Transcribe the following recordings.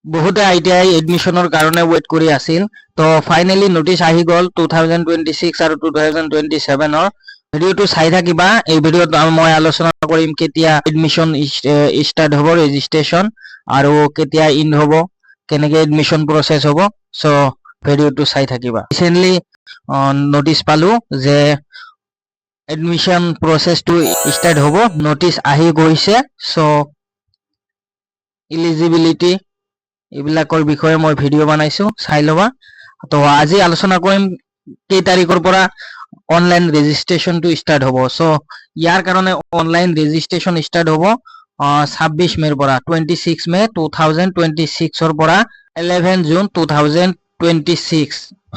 বহুতে আইটিআই এডমিশ্যনৰ কাৰণে ৱেইট কৰি আছিল। তো ফাইনেলি নটিচ আহি গ'ল 2026 আৰু 2027ৰ। ভিডিঅ'টো চাই থাকিবা। এই ভিডিঅ'ত মই আলোচনা কৰিম কেতিয়া এডমিশ্যন ষ্টাৰ্ট হ'ব, ৰেজিষ্ট্ৰেশ্যন আৰু কেতিয়া ইণ্ড হ'ব, কেনেকে এডমিশ্যন প্ৰচেছ হ'ব। চ' ভিডিঅ'টো চাই থাকিবা। ৰিচেণ্টলি নটিচ পালো যে এডমিশ্যন প্ৰচেছটো ষ্টাৰ্ট হ'ব, নটিচ আহি গৈছে। চ' ইলিজিবিলিটি এইবিলাকৰ বিষয়ে মই ভিডিঅ' বনাইছো, চাই ল'বা। তো আজি আলোচনা কৰিম কেই তাৰিখৰ পৰা অনলাইন ৰেজিষ্ট্ৰেশ্যনটো ষ্টাৰ্ট হ'ব। চ' ইয়াৰ কাৰণে অনলাইন ৰেজিষ্ট্ৰেশ্যন ষ্টাৰ্ট হ'ব 26 মে'ৰ পৰা, 26 May 2026ৰ পৰা 11 June 2026,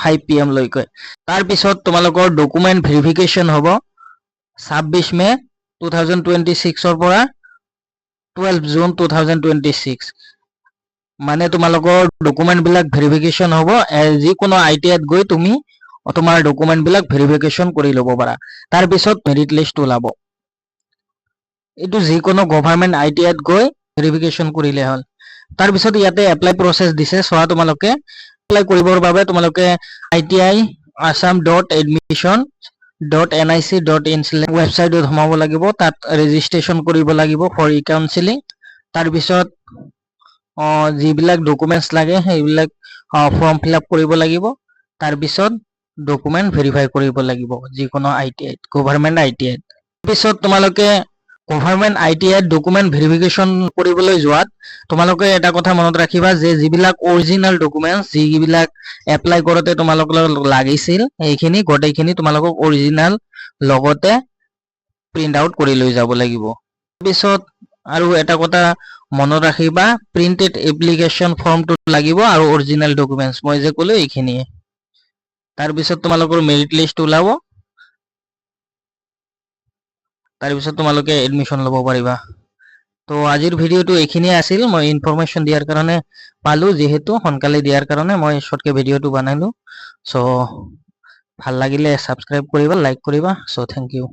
5 PM লৈকে। তাৰপিছত তোমালোকৰ ডকুমেণ্ট ভেৰিফিকেশ্যন হ'ব 26 মে' 2026ৰ পৰা 12 June 2026। মানে তোমালোকৰ ডকুমেণ্ট বিলাক ভেৰিফিকেশ্যন হ'ব। যিকোনো আইটিআইত গৈ তুমি তোমাৰ ডকুমেণ্ট বিলাক ভেৰিফিকেশ্যন কৰি ল'ব পাৰা। তাৰপিছত মেৰিট লিষ্ট ওলাব। এইটো যিকোনো গভাৰমেণ্ট আইটিআইত গৈ ভেৰিফিকেশ্যন কৰিলে হ'ল। তাৰপিছত ইয়াতে এপ্লাই প্ৰচেছ দিছে, চোৱা। তোমালোকে এপ্লাই কৰিবৰ বাবে তোমালোকে itiassam.admission.nic.in ৱেবছাইটত সোমাব লাগিব। তাত ৰেজিষ্ট্ৰেশ্যন কৰিব লাগিব ফৰ ই কাউন্সিলিং। তাৰপিছত যিবিলাক ডকুমেণ্টছ লাগে, সেইবিলাক ফৰ্ম ফিল আপ কৰিব লাগিব। তাৰপিছত ডকুমেণ্ট ভেৰিফাই কৰিব লাগিব যিকোনো আইটিআইত, গভাৰমেণ্ট আইটিআইত। পিছত তোমালোকে গভাৰমেণ্ট আইটিআইত ডকুমেণ্ট ভেৰিফিকেশ্যন কৰিবলৈ যোৱাত তোমালোকে এটা কথা মনত ৰাখিবা যে যিবিলাক অৰিজিনেল ডকুমেণ্টছ, যিবিলাক এপ্লাই কৰোঁতে তোমালোকক লাগিছিল, সেইখিনি গোটেইখিনি তোমালোকক অৰিজিনেল লগতে প্ৰিণ্ট আউট কৰি লৈ যাব লাগিব। পিছত আৰু এটা কথা মনত ৰাখিবা, প্ৰিণ্টেড এপ্লিকেশ্যন ফৰ্মটো লাগিব আৰু অৰিজিনেল ডকুমেণ্টছ, মই যে ক'লো এইখিনিয়ে। তাৰপিছত তোমালোকৰ মেৰিট লিষ্ট ওলাব। তাৰপিছত তোমালোকে এডমিশ্যন ল'ব পাৰিবা। তো আজিৰ ভিডিঅ'টো এইখিনিয়ে আছিল। মই ইনফৰমেশ্যন দিয়াৰ কাৰণে পালো, যিহেতু সোনকালে দিয়াৰ কাৰণে মই শ্বৰ্টকে ভিডিঅ'টো বনালো। চ' ভাল লাগিলে ছাবস্ক্ৰাইব কৰিবা, লাইক কৰিবা। চ' thank U.